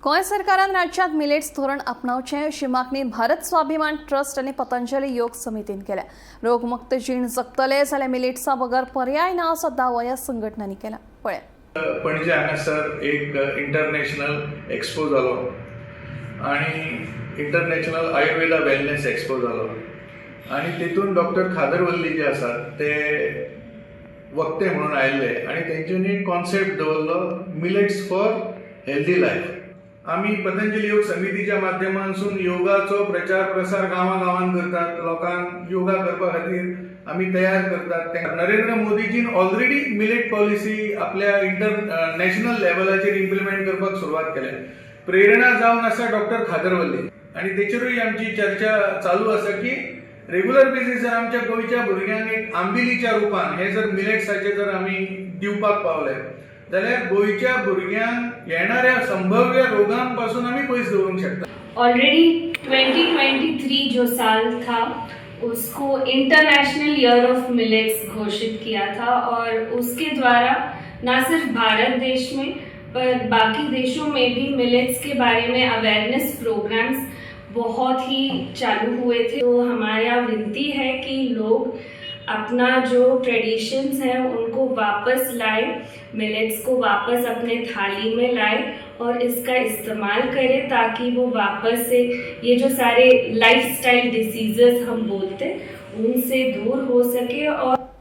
गोंय सरकारान राज्यांत मिलेट्स धोरण आपणावचें अशी मागणी भारत स्वाभिमान ट्रस्ट आनी पतंजली योग समितीन केल्या. रोगमुक्त जीण जगतले जाल्यार मिलेट्सा बगर पर्याय ना असो दावो ह्या संघटनांनी केला. पळया. पणजे हांगासर एक इंटरनॅशनल एक्सपो जालो आणि इंटरनॅशनल आयुर्वेदा वेलनेस एक्सपो जालो आणि तेतून डॉक्टर खादरवल्ली जे आसात ते वक्ते म्हणून आयिल्ले आणि तेंच्यांनी कॉन्सेप्ट दवरलो, मिलेट्स फॉर हेल्दी लायफ. आमी पतंजली योग समितीच्या माध्यमांसून योगाचो प्रचार प्रसार गांवां गांवांत करतात. लोकांक योगा करपा खातीर आमी तयार करतात. ते नरेंद्र मोदीजीन ऑलरेडी मिलेट पॉलिसी आपल्या इंटर नॅशनल लेवलाचेर इम्प्लिमेंट करपाक सुरवात केल्या. प्रेरणा जावन आसा डॉक्टर खादरवल्ली आणि तेचेरूय आमची चर्चा चालू आसा की रेग्युलर बेसीसार आमच्या गोंयच्या भुरग्यांक एक आंबिलीच्या रुपान हे जर मिलेट्साचे जर आमी दिवपाक पावले जाल्यार गोंयच्या भुरग्यांक येणाऱ्या संभव्य रोगांपासून आमी पयस दवरूंक शकता. ऑलरेडी 2023 जो साल था, उसको इंटरनेशनल ईयर ऑफ मिलेट्स घोषित किया था और उसके द्वारा ना सिर्फ भारत देश में पर बाकी देशों में भी मिलेट्स के बारे में अवेयरनेस प्रोग्राम्स बहुत ही चालू हुए थे. तो हमारा विनती है कि लोग अपना जो ट्रेडिशंस हैं, उनको वापस लाए, मिलेट्स को वापस अपने थाली में लाए और इसका इस्तेमाल करें, ताकि वो वापस से ये जो सारे लाइफस्टाइल डिसीजेस हम बोलते हैं, उनसे दूर हो सके और